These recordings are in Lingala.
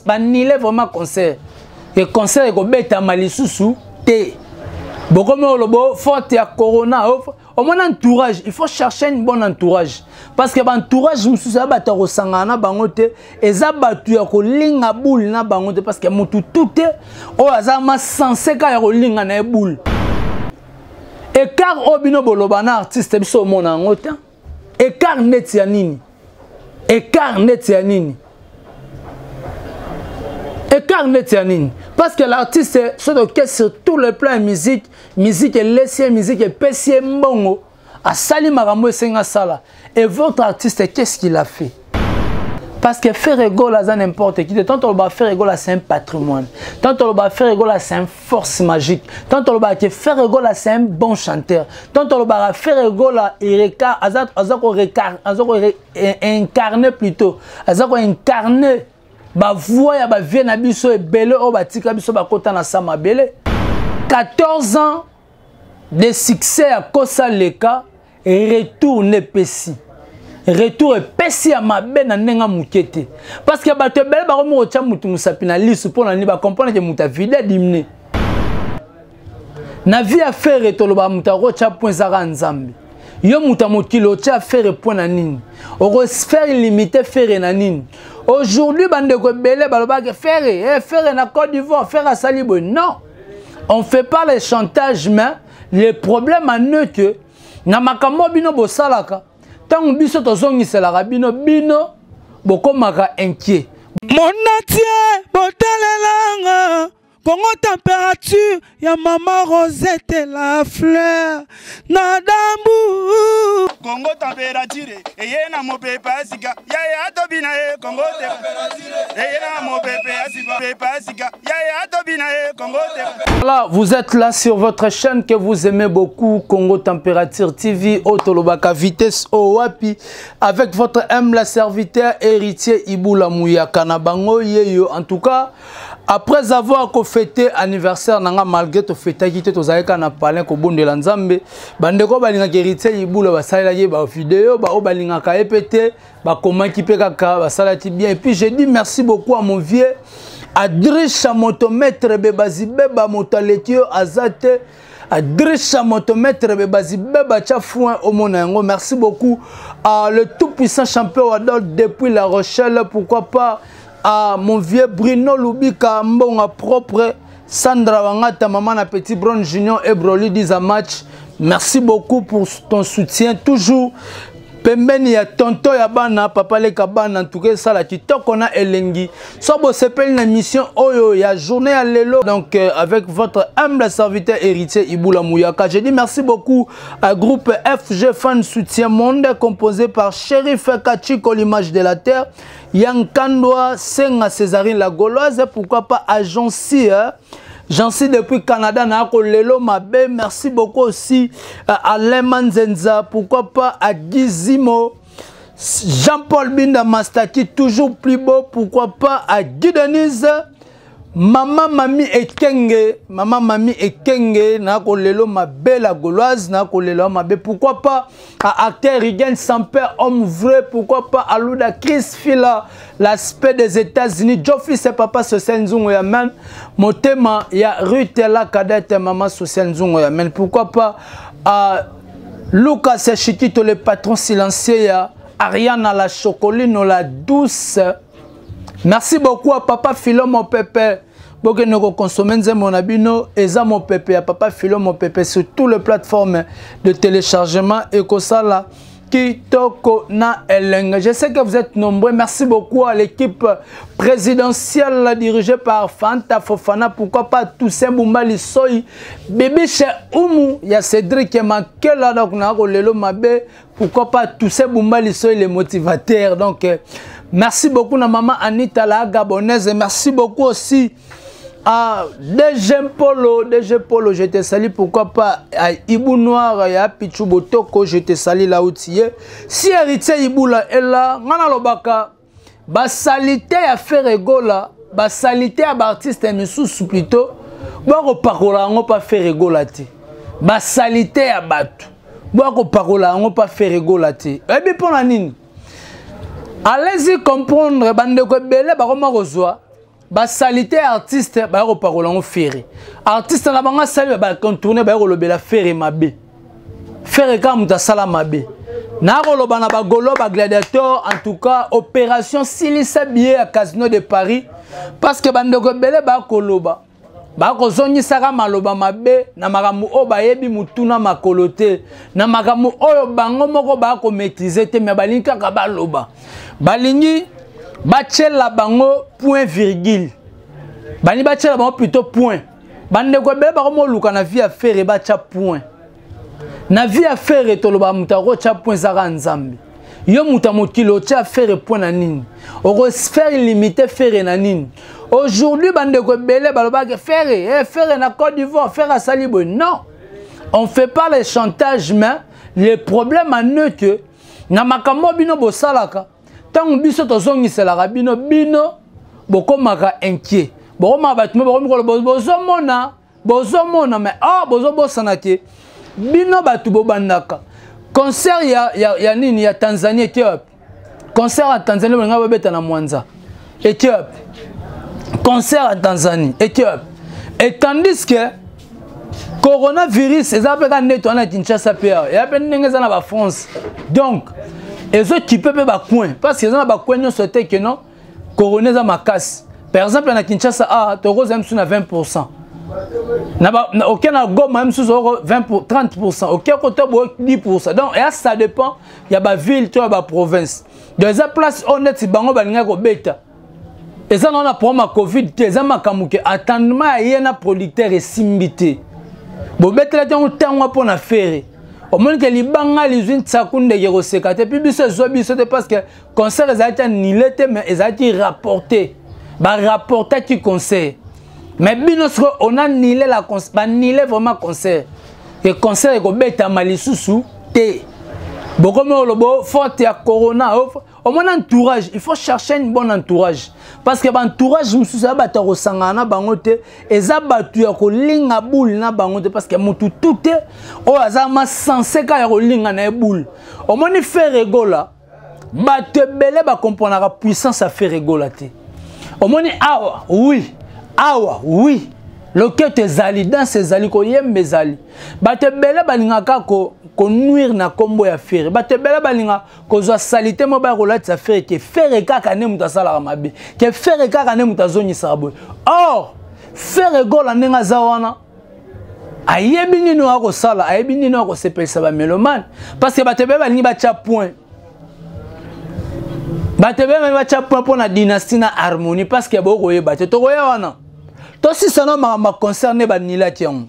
Banile vraiment concert e concert ekobetama lisusu te. Bokomi olobo faute ya corona. Omona entourage, il faut chercher une bonne entourage, parce que baentourage mosusu ya bato ya kosangana na bango te, eza bato ya kolinga boule na bango te, parce que motu tu te oyo aza ma sense kaka ya kolinga na ye boule. Écart oyo bino boloba na artiste, biso omona yango te. Écart neti ya nini? Écart neti ya nini? Écart neti ya nini? Parce que l'artiste soki oke sur tout le plan ya musique, musique elesi ye, musique epesi ye mbongo, asali makambo esengi asala. Et votre artiste, qu'est-ce qu'il a fait? Parce que Ferre Gola aza n'importe qui te. Tant toloba Ferre Gola, c'est un patrimoine. Tant toloba Ferre Gola, c'est une force magique. Tant toloba que Ferre Gola, c'est un bon chanteur. Tant toloba Ferre Gola, aza ko aza ko incarner plutôt, aza ko incarner ba voix ya ba vieux na biso ebele oyo batika biso, bakota na sa mabele. 14 ans de succès ya kosa leka, retour nepesi, retour epesi ya mabe na ndenge ya moke te, parce que bato ebele bakomi kotya motu mosapi na lisu. Mpo na nini? Bacomprendre ke moto avide adimine na vie ya Ferre. Tolobaka moto akotya point ezaka Nzambe. Yo moto ya mokili, otya Ferre point na nini? Okofaire limite Ferre na nini? Aujourd'hui bandeko ebele balobaka Ferre, eh, Ferre na Côte d'Ivoire, Ferre asali boye. Non, on fait pas le chantage, mais le problème en eux que na makambo bino bosalaka, ntango biso tozongiselaka bino, bino bokomaka inquiet. Monatie botalelanga Congo Température ya mama Rosette la fleur na dambu. Congo Température eye na mopepe ya sika yaya atobi na ye. Congo eye na mopepe ya sika, pepe ya sika yaya atobi na ye. Congo. Voilà, vous êtes là sur votre chaîne que vous aimez beaucoup, Congo Température TV, Otolobaka Vitesse Owapi, avec votre humble serviteur héritier Ibula Mouyaka na bango yeyo. En tout cas, après avoir fêté anniversaire nanga, malgré to fêtaki te, tozalaki na palin kobondela Nzambe. Bandeko balingaka héritier Ibula basalelaki ba vidéo, ba oyo balingaka ye pe te bakomaki mpe kaka basalaki bien. Et puis je dis merci beaucoup à mon vieux Adrisha Motomètre Bebazi Beba, moto aleki yo aza te. Adrisha Motomètre Bebazi Beba, tia foin omona yango. Merci beaucoup à le tout puissant champion Adolphe depuis La Rochelle. Pourquoi pas à mon vieux Bruno Lubika Mbonga propre, Sandra Wangata, maman na Petit Brown Junior et Broly Diza match. Merci beaucoup pour ton soutien toujours pembeni ya tonton ya bana, papa leka bana. En tout cas esala kitoko na elengi so bosepeli na mission oyo ya journée ya lelo. Donc avec votre humble serviteur héritier Ibula Mouyaka, je dis merci beaucoup à groupe FG Fan Soutien Monde, composé par Shérif Kachiko, l'image de la terre, Yankandwa Senga, Césarine la Gauloise, pourquoi pas Agency, hein? J'en suis depuis Canada, na lelo mabe. Merci beaucoup aussi à Alain Manzenza, pourquoi pas à Gizimo, Jean-Paul Binda Mastaki, toujours plus beau, pourquoi pas à Guy Denise, Maman Mami Ekenge, Maman Mami Ekenge, na lelo mabe la Gauloise, na lelo mabe, pourquoi pas à acteur Rigen Samper, homme vrai, pourquoi pas à Luda Chris Fila, l'aspect des États-Unis, Geoffrey c'est papa social Nzungo Yamen, Motema, ya Ruth la cadette, maman social Nzungo Yamen, pourquoi pas à Lucas Chiquito, le patron silencieux, ya Ariana la chocoline, la douce. Merci beaucoup à papa Philo mon pépé. Bokende kokonsome nzembo na bino eza mon pépé ya papa Philo mon pépé sur toutes les plateformes de téléchargement ekosala kitoko na elenge. Je sais que vous êtes nombreux. Merci beaucoup à l'équipe présidentielle dirigée par Fanta Fofana. Pourquoi pas Toussaint Bumba Lissoy, Bébé Chez Oumou, il y a Cédric Makela, donc na lelo mabe. Pourquoi pas Toussaint Bumba Lissoy, les motivateurs. Donc merci beaucoup na maman Anita la Gabonaise. Et merci beaucoup aussi à DG Polo, DG Polo, je te salue. Pourquoi pas à Ibou Noir et à Pichou Botoko, je te salue là où tu es. Si héritier Iboula est là, ngana lobaka, ba salité à Ferre Gola, ba salité à artiste misusu plutôt, ba kopakola yango pa Ferre Gola te. Ba salité à batu, ba kopakola yango pa Ferre Gola te. Ebi pona nini? Allez-y comprendre, bandeko ebele bakoma kozwa. Basalite ya artiste baya kopakola yango Ferre. Artiste na bango asali bacontourne, baya kolobela Ferre mabe. Ferre kaka moto asala mabe. Nakoloba na bagolo, bagladiateur, en tout cas opération silisa billet ya Casino de Paris, parce que bandeko ebele bakoloba, bakozongisaka maloba mabe na makambo oyo bayebi mutuna makolo te, na makambo oyo bango moko bakomaîtrise te, me balingi kaka baloba, balingi batiela bango point virgule, balingi batiela bango plutôt point. Bandeko ebele bakomoluka na vie ya Ferre batya point. Na vie ya Ferre, toloba moto akotya point ezaka Nzambe. Yo moto ya mokili otya Ferre point na nini? Okofaire limite Ferre na nini? Aujourd'hui bandeko ebele balobaki Ferre, eh, Ferre na Côte d'Ivoire, Ferre asali boye. Non, on fait pas le chantage, mais le problème en est que na makambo bino bosalaka, ntango biso tozongiselaka bino, bino bokomaka inquiet, bokomaka bato mo bakomi koloba bozomona, bozomona, mais oh, bozobosana te bino bato bobandaka concert ya nini ya Tanzanie ete wapi? Concert ya Tanzanie bolinga babeta na Mwanza ete wapi? Concert ya Tanzanie ete wapi? Et tandis que coronavirus eza mpe kaka nde wana Kinshasa mpe awa eya mpe ndenge eza na bafrance, donc ezokipe mpe bacoin, parce que eza na bacoin nyonso te ke non, corona eza makasi. Par exemple na Kinshasa a tokozala mosusu na 20, oke na Goma mosusu oko 20, 30, oke kota boye 10. Donc eya, ça dépend ya baville to ya baprovince. Donc eza place oyo neti bango balingaki kobeta, eza na wana problème ya Covid te, eza makambo ke entendement ya ye na producteur esimbi te. Bobetelaki yango ntango mpo na Ferre, omoni ke libanga lizwi ntsaku ndeke koseka te, mpi biso ezwa biso te, parce que concert ezalaki annulé te, mais ezalaki rapporté, barapportaki concert. Mais bino sikoyo on annulé la, baannulé vraiment concert, ke concert ekobetama lisusu te. Bokomi olobo faute ya corona. Omoni entourage, il faut chercher une bonne entourage, parce que baentourage mosusu ya bato ya kosangana na bango te, eza bato ya kolinga boule na bango te, parce que motu tu te oyo aza ma sense kaka ya kolinga na ye boule. Omoni Ferre Gola, bato ebele bakomprenaka puissance ya Ferre Gola te. Omoni awa, oui, awa oui, loketo ezali, danse ezali, koyemba ezali. Bato ebele balingaka konuire na nkombo ya Ferre. Bato ebele balinga kozwa salite mo baya kolatisa Ferre, ke Ferre kaka nde moto asalaka mabe, ke Ferre kaka nde moto azongisaka boye. Or Ferre Gola ndenge aza wana, ayebi nini oyo akosala, ayebi nini oyo akosepelisa bamélomane, parce que bato ebele balingi batya point, bato ebele balingi batya point mpo na Dynastie na Harmonie, parce que bokoyeba te. Tokoya wana, tosisana makambo ya concert nde banilaki yango,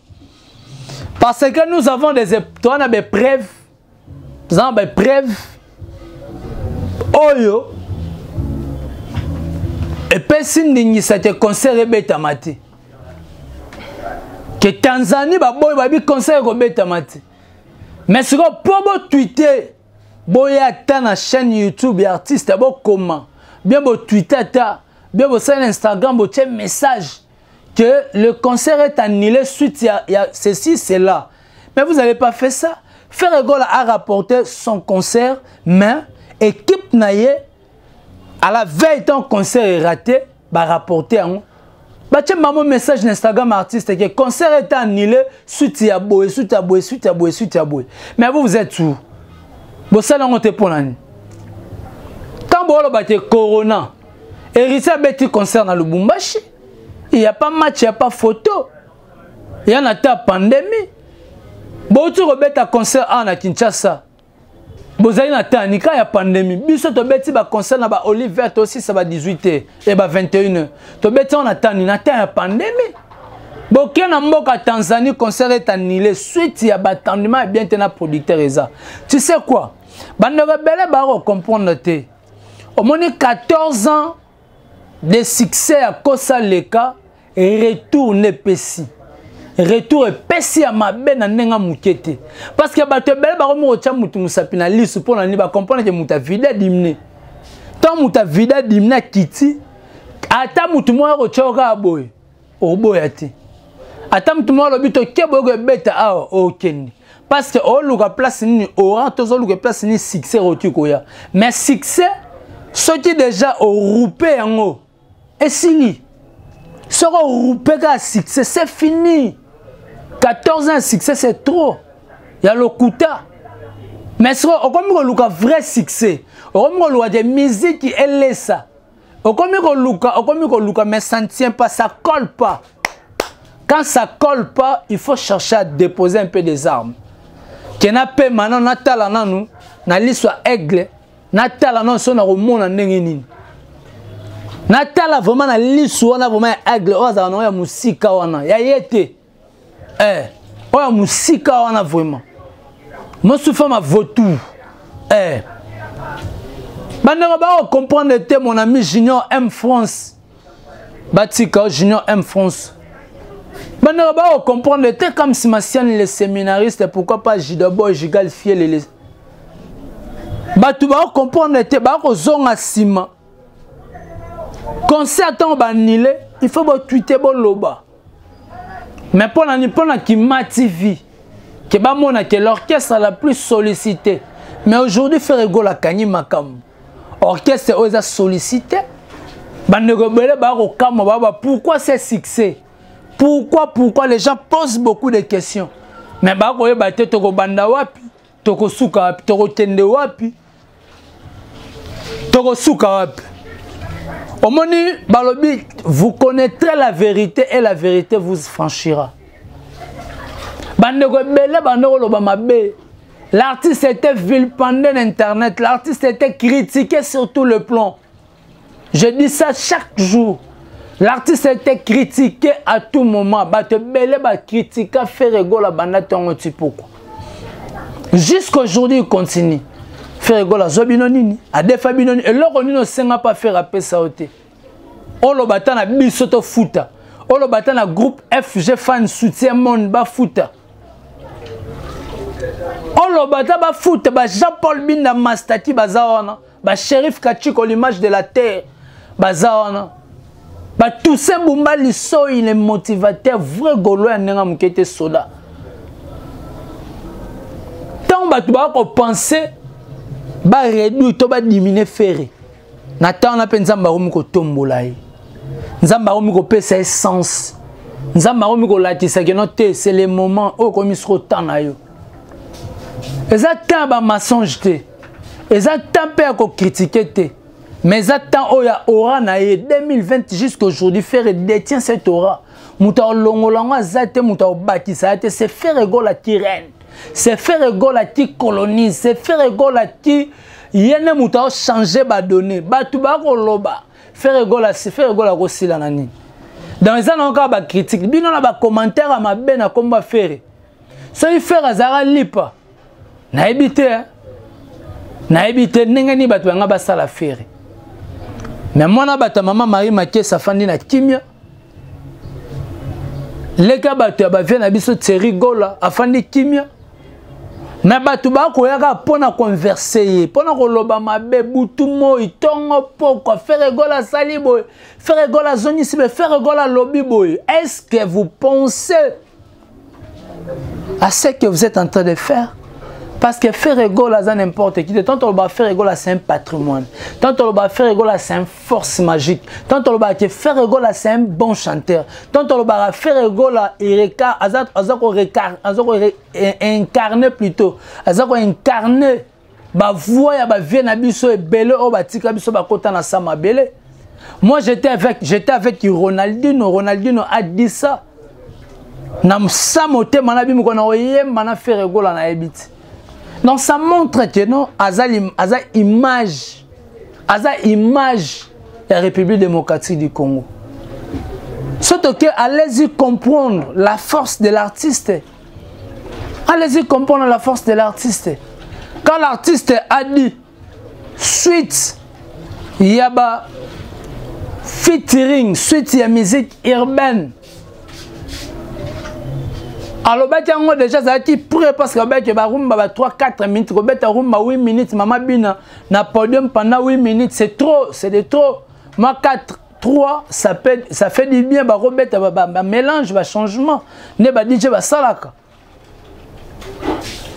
parce que nous avons des, toza na bapreuve, toza na bapreuve oyo epesi ndingisa te concert ebetama te, ke Tanzanie baboyi, babi concert ekobetama te. Mais sikoyo mpo botwite, boya ata na chaîne YouTube ya artiste, bokoma bien, botwite ata bien, bosala na Instagram, botie message que le concert est annulé suite ya ceci, cela. Mais vous n'avez pas fait ça. Ferre Gola a rapporté son concert, mais équipe na ye, à la veille ton concert est raté, barapporté yango, batie mamo message na Instagram artiste que concert est annulé suite ya boye, suite ya boye, suite ya boye, suite ya boye. Mais vous, vous êtes où? Bosala yango te mpo na nini? Ntango booloba te corona, Héritier abeti concert na Lubumbashi, il y a pas match, il y a pas photo, ya na ta pandémie. Bouti kobeta concert awa na Kinshasa, bozali na tanika ya pandémie. Biso tobeti baconcert na baolive verte osisa ba 18 h e ba 21 h, tobeti yango na tani na temps ya pandémie. Boke na mboka Tanzanie, concert est annulé suite ya batendement ya bien te na producteur. Eza, tu sais quoi, bandeko ebele bakocomprendre te. Omoni 14 ans de succès ya kosa leka, retour nepesi, retour epesi ya mabe na ndenge ya moke te, parce que bato ebele bakomi kotya motu mosapi na lisu. Mpo na nini? Bacomprendre ke moto avide adimine. Ntango moto avide adimine, akiti, ata motu moko akotya kaka boye, oboya te. Ata motu moko alobi toke boye koebeta awa, okende, parce que oluka place nini oran, tozoluka place nini succès okoki koya. Mais succès soki déjà oroupe yango, esili. Soki orupe kaka succès, c'est fini. 14 ans succès, c'est trop. Ya lokuta. Mais soki okomi koluka vrai succès, okomi koluka te musique elesa, okomi koluka, okomi koluka, mais ça ne tient pas, ça colle pas. Quand ça colle pas, il faut chercher à déposer un peu des armes. Kena pe maintenant natala nanu na liso ya aigle, natala nanu so na komona ndenge nini. Natala vraiment na liso wana vraiment ya aigle oyo azala nango ya mosika wana ya ye te. Eh, oyo ya mosika wana vraiment. Mosufa ma vautour. Eh. Bandeko ba comprendre te mon ami Junior M France. Batika Junior M France. Bandeko ba comprendre te comme si Massiane le séminariste, pourquoi pas Jidobo Jigal Fiel les Bato ba comprendre te ba kozonga sima. Concert tango ba annulé, il faut ba tweeter boloba. Mais pour la pour la Kima TV, que ba mona que l'orchestre la plus sollicité. Mais aujourd'hui Ferre Gola kanyi makambo. Orchestre oyo eza sollicité. Bandeko ebele ba kokamwa ba ba pourquoi ce succès? Pourquoi, pourquoi les gens posent beaucoup de questions. Mais ba koyeba te tokobanda wapi, tokosuka wapi, tokokende wapi, tokosuka wapi. Omoni balobi vous connaîtrez la vérité et la vérité vous franchira. Bandeko ebele bandeko loba mabe. L'artiste était vilipendé d'internet, l'artiste était critiqué sur tout le plan. Je dis ça chaque jour. L'artiste était critiqué à tout moment. Bato ebele ba critiqua Ferre Gola banda tongo ti pokwa. Jusqu'aujourd'hui il continue. Ferre Gola azwa bino nini? Adefa bino nini? Eloko nini osenga pa Ferre apesa yo te? Oloba ata na biso tofuta. Oloba ata na groupe FG Fan Soutien Monde bafuta. Oloba ata bafuta ba Jean-Paul Binda Mastaki baza wana. Ba Shérif Kachiko l'image de la terre baza wana. Ba Toussaint Bumba Lisoi le motivateur vrai gaulois ya ndenge moke te soda. Tant bato ba ko penser ba réduire to ba diminuer Ferre. Na temps na pe Nzambe akomi kotombola ye. Nzambe akomi kopesa ye sens. Nzambe akomi kolatisa ke non te, c'est le moment oyo okomi siko temps na yo. Eza temps ya ba mensonge te. Eza temps pe ya ko critiquer te. Mais eza temps oyo ya aura na ye 2020 jusqu'aujourd'hui Ferre détient cette aura. Moto alongola yango aza te, moto akobakisa ye te, c'est Ferre Gola qui règne. C'est Ferre Gola qui colonise, c'est Ferre Gola qui ye nde moto aochange ba données. Bato bakoloba Ferre Gola, si Ferre Gola akosila na nini? Donc eza nango kaka ba critique, bino na ba commentaire ya mabe na kombo ya Ferre. Soki Ferre azalaka lipa, nayebi te, hein? Nayebi te ndenge nini bato banga basala Ferre. Mais mwana bato ya mama Marie Makesa afandi na kimia. Leka bato ya bavie na biso Thierry Gola afandi kimia. Mais bato bakoyaka mpo na converser ye, mpo na koloba mabe butu moi tongo pokwa, Ferre Gola asali boye, Ferre Gola azongisi boye, Ferre Gola alobi boye. Est-ce que vous pensez à ce que vous êtes en train de faire? Parce que Ferre Gola aza n'importe qui. Tant toloba Ferre Gola c'est un patrimoine. Tant toloba Ferre Gola c'est une force magique. Tant toloba que Ferre Gola c'est un bon chanteur. Tant toloba Ferre Gola il reca, aza, aza ko recar, aza ko re, incarner plutôt. Aza ko incarner ba voix ya ba vie na biso ebele oyo batika biso bakota na sa mabele. Moi j'étais avec Ronaldinho. Ronaldinho a dit ça. Na sa motema na bimi kona oyemba na Ferre Gola na yebiti. Donc ça montre que non, aza lim, aza image, aza image de la République démocratique du Congo. Surtout que allez-y comprendre la force de l'artiste. Allez-y comprendre la force de l'artiste. Quand l'artiste a dit suite yaba featuring, suite ya musique urbaine, alobaki yango déjà azalaki prêt parce que alobaki ba rumba ba 3 4 minutes, kobeta rumba 8 minutes, mama bina na podium pendant 8 minutes, c'est trop, c'est de trop. Moi 4 3 ça peut, ça fait du bien, ba robeta ba, ba, ba mélange, ba changement, ne ba DJ ba salaka.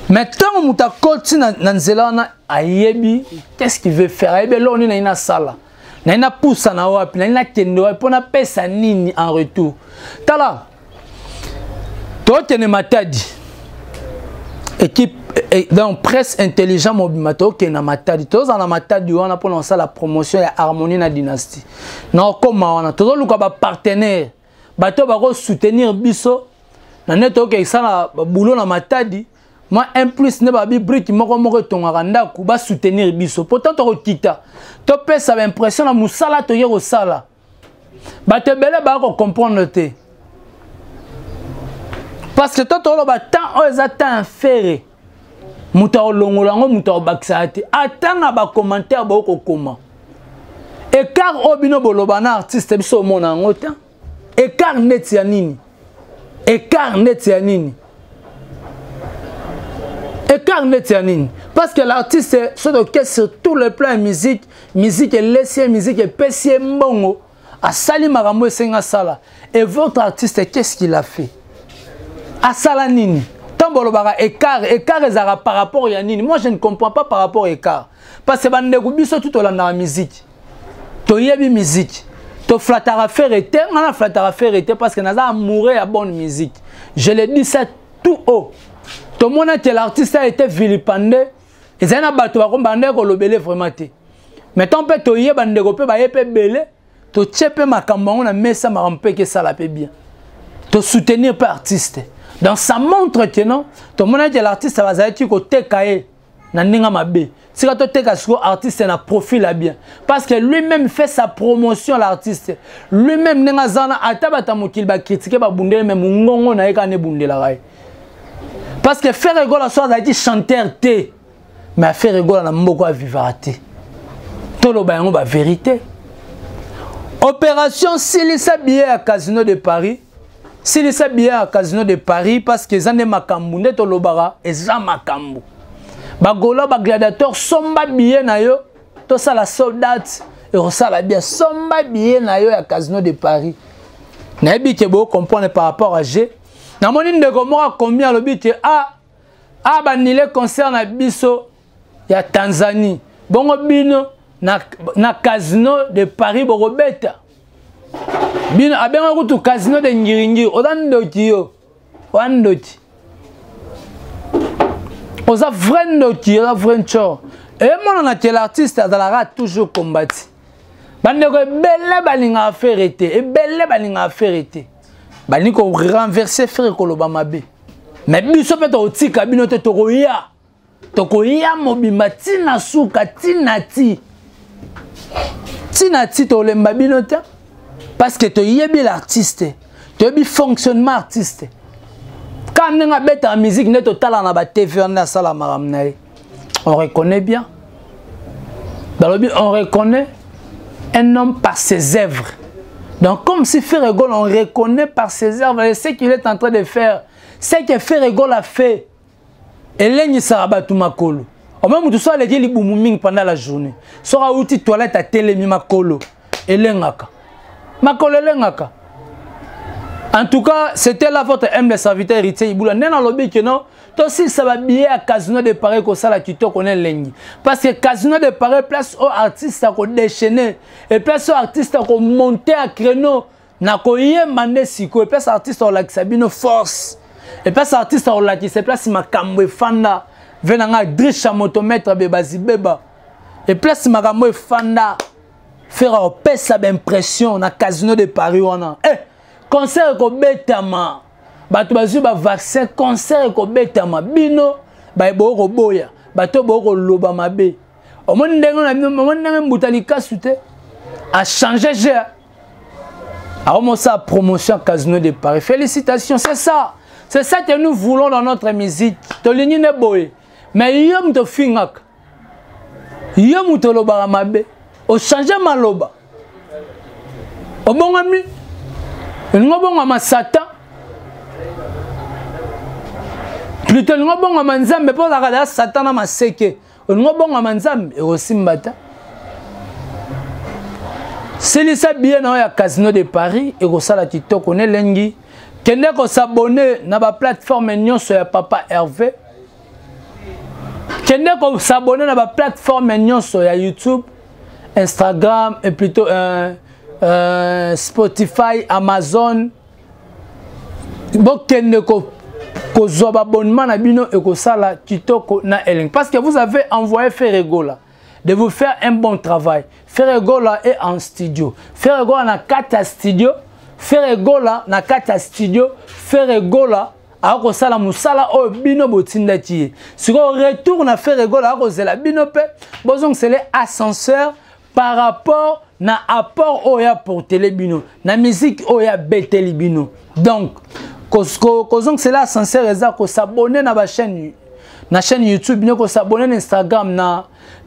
Mais tant moto akoti na nzela wana ayebi qu'est-ce qu'il veut faire, ayebi eloko nini na sala. Naye napusana wapi, naye nakende wapi mpo napesa nini en retour? Tala, tokende Matadi, équipe donc presse intelligent mobima, tokende na Matadi, tozala na Matadi wana mpona kosala promotion ya Harmonie na Dynastie. Na okoma wana, tozoluka bapartenaire, bato bakosoutenir biso na nde tokende kosala boulot na Matadi. Mwa un plus nde babi brique moko moko etongaka ndako, basoutenir biso. Pourtant tokokita, topesa baimpression na mosala toye kosala. Bato ebele baya kocomprendre te, parce que to toloba temps oyo eza temps Ferre, moto akolongola yango, moto akobakisaka te. Ata na bacommentaire bokokoma écart oyo bino boloba na artiste, biso omona yango te. Écart neti ya nini? Écart neti ya nini? Écart neti ya nini? Parce que l'artiste, soki oke sur tout le plan ya musique, musique elesi ye, musique epesi ye mbongo, asali makambo esengi asala. Et votre artiste, qu'est-ce qu'il a fait? Asala nini? Ntango bolobaka écart, écart ezalaka par rapport ya nini? Moi, je ne comprends pas par rapport écart, parce que bandeko, biso tu tolandaka musique, toyebi musique, toflataka Ferre te. Nga naflataka Ferre te, parce que naza amoureux ya bonne musique, je le dis ça tout haut. Tomona te l'artiste a été vilipendé, ezali na bato bakombanda kolobele vraiment te. Mais tant mpe toyeba, ndeko mpe baye mpe ebele, totie mpe makambo yango na mesa, makambo mpe ekesala mpe bien, tosoutenir mpe artiste. Donc ça montre que non, tomona ete l'artiste bazalaki koteka ye na ndenge mabe. Tika toteka sikoyo artiste na profil ya bien, parce que lui-même fait sa promotion. L'artiste lui-même, ndenge aza wana, ata bato ya mokili bacritiquer, babundeli, me mongongo na ye kaka nde ebundelaka ye, parce que Ferre Gola so azalaki chanteur te, mais Ferre Gola na mboka avivaka te. Toloba yango bavérité. Opération silisa billet ya Casino de Paris, silisa billet ya Casino de Paris, parce que eza nde makambo nde tolobaka, eza makambo. Bagaulois, bagladiateur, somba billet na yo, tosala soldat, ekosala bien. Somba billet na yo ya Casino de Paris. Nayebi ke bocomprendre par rapport à g. Namoni ndeko moko akomi, alobi ke a a banile concert na biso ya Tanzanie, bongo bino na Casino de Paris bokobeta bino. Abenga kutu Casino de Ngiringiri. Oza ndoki yo, oza ndoki, oza vrai ndoki, oza vrai ntshor. Emonana ke l'artiste azalaka toujours combati. Bandeko ebele balingaka Ferre te, ebele balingaka Ferre te, balingi korenverser Ferre, koloba mabe. Mais biso mpe tokotika bino te, tokoya, tokoya mobimba ntina suka, ntina ti ntina ti, tolemba bino te, parce que toyebi l'artiste, toyebi fonctionnement artiste. Kaka ndenge abetaka musique nde totala na batv wana, asala makambo na ye, on reconnaît bien. Balobi on reconnaît un homme par ses œuvres. Donc comme si Ferre Gola, on reconnaît par ses œuvres et ce qu'il est en train de faire, ce que Ferre Gola a fait, elengisaka bato makolo. Ome motu so aleki libumu mingi pendant la journée, soki awuti toilette, atelemi, makolo elengaka, makolo elengaka. En tout cas, c'était là votre humble serviteur Héritier Ibula. Nde nalobi ke non, tosilisa babillet ya Casino de Paris, kosala kitoko na elengi, parce que Casino de Paris, place oyo artiste akodéchaîner et place oyo artiste akomonter à créneau na koyemba nde sikoyo, place artiste akolakisa bino force et place artiste akolakisa, place makambo efanda ve na nga drisha motomètre bebazi beba et place makambo efanda. Ferre opesa baimpression na Casino de Paris wana. Eh, concert ekobetama, bato bazwi bavaccin, concert ekobetama. Bino baye bokoboya, bato bokoloba mabe, omoni ndenge, omoni ndenge mbuta likasu te achange g, akomosala promotion Casino de Paris. Félicitations, c'est ça, c'est ça que nous voulons dans notre musique. Tolingi nde boye. Mais yo moto ofingaka, yo moto olobaka mabe, ochange maloba, obongami, olingi obongama Satan, plutôt olingi obongama Nzambe, mpo ozalaka ya Satan na maseke, olingi obongama Nzambe, ekosimba te. Silisa billet na yo ya Casino de Paris, ekosala kitoko na elengi. Kende kos'abonner na baplateforme nyonso ya papa Hervé, kende kos'abonner na baplateforme nyonso ya YouTube. Instagram et plutôt euh, euh, Spotify, Amazon. Bokende ko kozwa babonnement na bino ekosala kitoko na elengi parce que vous avez envoyé Ferre Gola de vous faire un bon travail. Ferre Gola est en studio. Ferre Gola na kati ya studio. Ferre Gola na kati ya studio. Ferre Gola akosala mosala oyo bino botindaki ye. Sikoyo retour na Ferre Gola akozela bino mpe bozongisele ascenseur par rapport na apport oyo aportele bino na musique oyo abeteli bino. Donc kozongisela ascenseur eza kosabonner na ba chaîne, na chaîne YouTube, ne kosabonner na Instagram,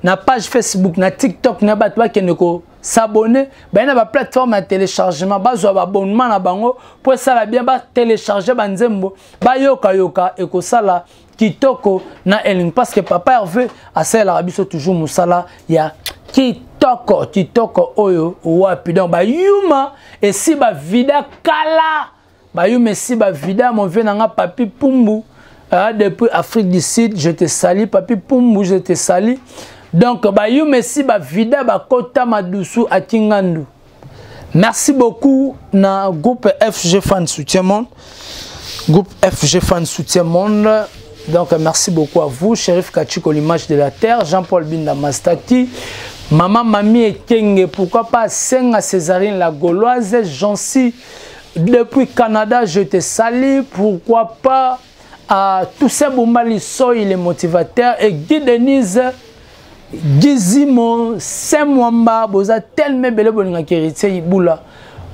na page Facebook, na TikTok, na bato bakende ko s'abonner, baye na ba plateforme ya téléchargement, bazwa ba abonnement na bango po esala bien, ba télécharger ba nzembo, bayoka yoka ekosala kitoko na elingi parce que papa Hervé asalelaka biso toujours mosala ya kitoko kitoko oyo wapi. Donc bayuma esi bavida kala, bayuma esi bavida. Mon vieux nanga Papi Pumbu, depuis Afrique du Sud, je te salue Papi Pumbu, je te salue. Donc bayuma esi bavida bakota madusu akingandu. Merci beaucoup na groupe FG Fan Soutien Monde, groupe FG Fan Soutien Monde. Donc merci beaucoup à vous, Shérif Kachiko, l'image de la terre, Jean-Paul Binda Mastati, Maman Mami Ekenge, pourquoi pas Senga Césarine la Gauloise, Jancy depuis Canada, je te salue, pourquoi pas à Toussaint Boumbali Soy, les motivateurs, et Guy Denise Gizimo, Saint-Mwamba, boza tellement bele bolinga héritier Ibula,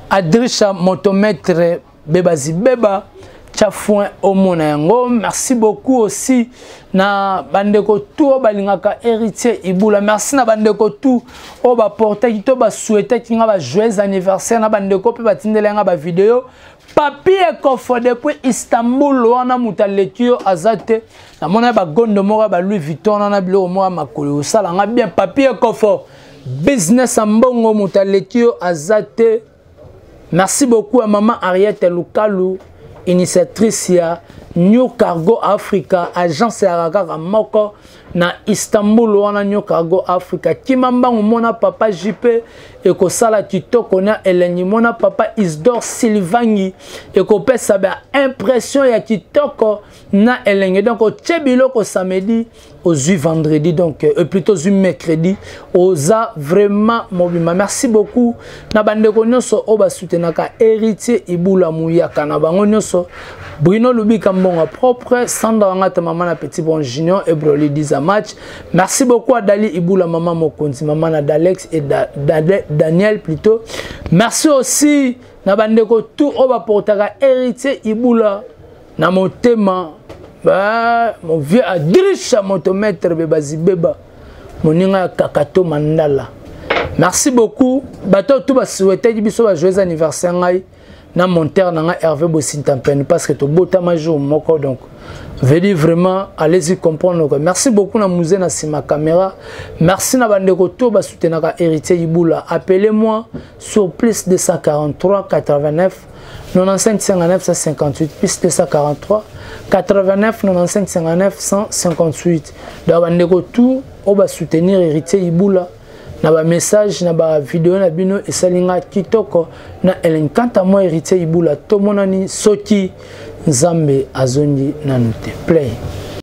Adrisha motomètre Bebazi Beba, Tchafouin omona yango. Merci beaucoup aussi na bandeko tout oyo balingaka héritier Ibula. Merci na bandeko tout oyo baportaki to basouhaitaki nga ba joyeux anniversaire, na bandeko mpe batindeli nga ba vidéo. Papi Ekofo depuis Istanbul wana moto aleki yo aza te. Namona bagondo moko ya ba Louis Vuitton wana biloko moko ya makolo osala nga bien. Papi Ekofo business ya mbongo, moto aleki yo aza te. Merci beaucoup à maman Ariette Lukalu, initiatrice ya New Cargo Africa, agence ya kaka moko na Istanbul wana New Cargo Africa. Kima mbangu mona papa JP ekosala kitoko na elengi, mona papa Isdor Silvangi ekopesa ba impression ya kitoko na elengi. Donc otie biloko samedi, ozwi vendredi, donc plutôt ozwi mercredi, oza vraiment mobima. Merci beaucoup na bandeko nyonso oyo basoutenaka héritier Ibula Muyaka, na bango nyonso, Bruno Lubika Mbonga propre, Sandra Wangata mama na Petit Bon Junior et Broly Diza match. Merci beaucoup à Dali Ibula mama Mokonzi, mama na Dalex et Daniel plutôt. Merci aussi na bandeko tout oyo baportaka héritier Ibula na motema, ba mon vieux Adrisha motomètre Bebazi Beba, moninga ya Kakato Mandala. Merci beaucoup bato tout ba souhaiter biso ba joyeux anniversaire ngai na monteur na nga Hervé Bosintampene parce que tobotama jour moko, donc veut dire vraiment allez-y comprendre quoi. Merci beaucoup na musée na sima caméra. Merci na bandeko to ba soutenaka héritier Ibula. Appelez-moi sur plus 243 89 95 59 158, plus 243 89 95 59 158. Donc bandeko tout oyo ba soutenir héritier Ibula na ba message na ba vidéo na bino esalinga kitoko na elengi. Quant à moi héritier Ibula, tomonani soki Nzambe azongi nanu te. Play.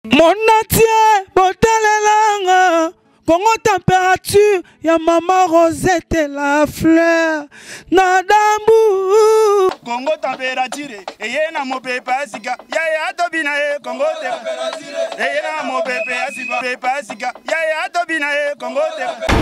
Monatie botalelanga Congo température ya mama Rosette la fleur na dambu. Congo température eye na mopepe ya sika yaya tobina ye. Congo température eye na mopepe ya sika, pepe ya sika yaya tobina ye. Congo température.